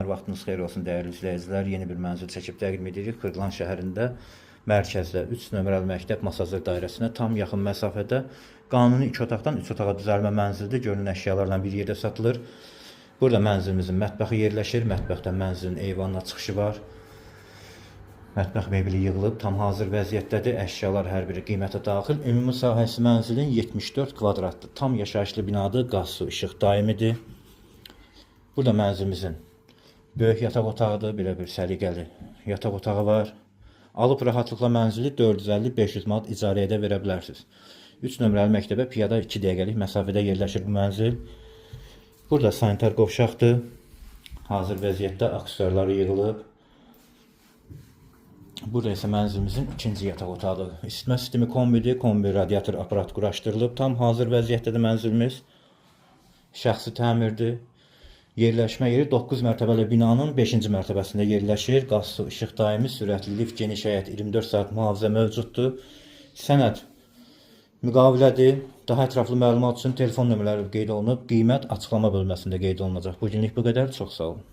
Hər vaxtınız xeyir olsun dəyərli izləyicilər. Yeni bir mənzil çəkib təqdim edirik. Xırdalan şəhərində mərkəzdə 3 nömrəli məktəb Masazır dairəsinə tam yaxın məsafədə qanuni 2 otaqdan 3 otağa düzəlmə mənzildir. Görünən əşyalarla bir yerdə satılır. Burada mənzilimizin mətbəxi yerləşir. Mətbəxdən mənzilin eyvanına çıxışı var. Mətbəx mebeli yığılıb, tam hazır vəziyyətdədir. Əşyalar hər biri qiymətə daxil. Ümumi sahəsi mənzilin 74 kvadratdır. Tam yaşayışlı binadır. Qaz, su, işıq daimidir. Burada mənzilimizin böyük yataq otağıdır. Belə bir səliqəli yataq otağı var. Alıb rahatlıqla mənzili 450-500 manat icarəyə də verə bilərsiniz. 3 nömrəli məktəbə piyada 2 dəqiqəlik məsafədə yerləşir bu mənzil. Burada sanitar qovşaqdır. Hazır vəziyyətdə aksesuarları yığılıb. Burada isə mənzilimizin ikinci yataq otağıdır. İsitmə sistemi kombidir, kombi radiator aparat quraşdırılıb. Tam hazır vəziyyətdədir mənzilimiz. Şəxsi təmirdir. Yerləşmə yeri 9 mərtəbəli binanın 5-ci mərtəbəsində yerləşir. Qaz, su, işıq daimi, sürətli lift, geniş həyət, 24 saat mühafizə mövcuddur. Sənəd müqavilədir. Daha ətraflı məlumat üçün telefon nömrələri qeyd olunub. Qiymət açıqlama bölməsində qeyd olunacaq. Bu günlük bu qədər. Çox sağ olun.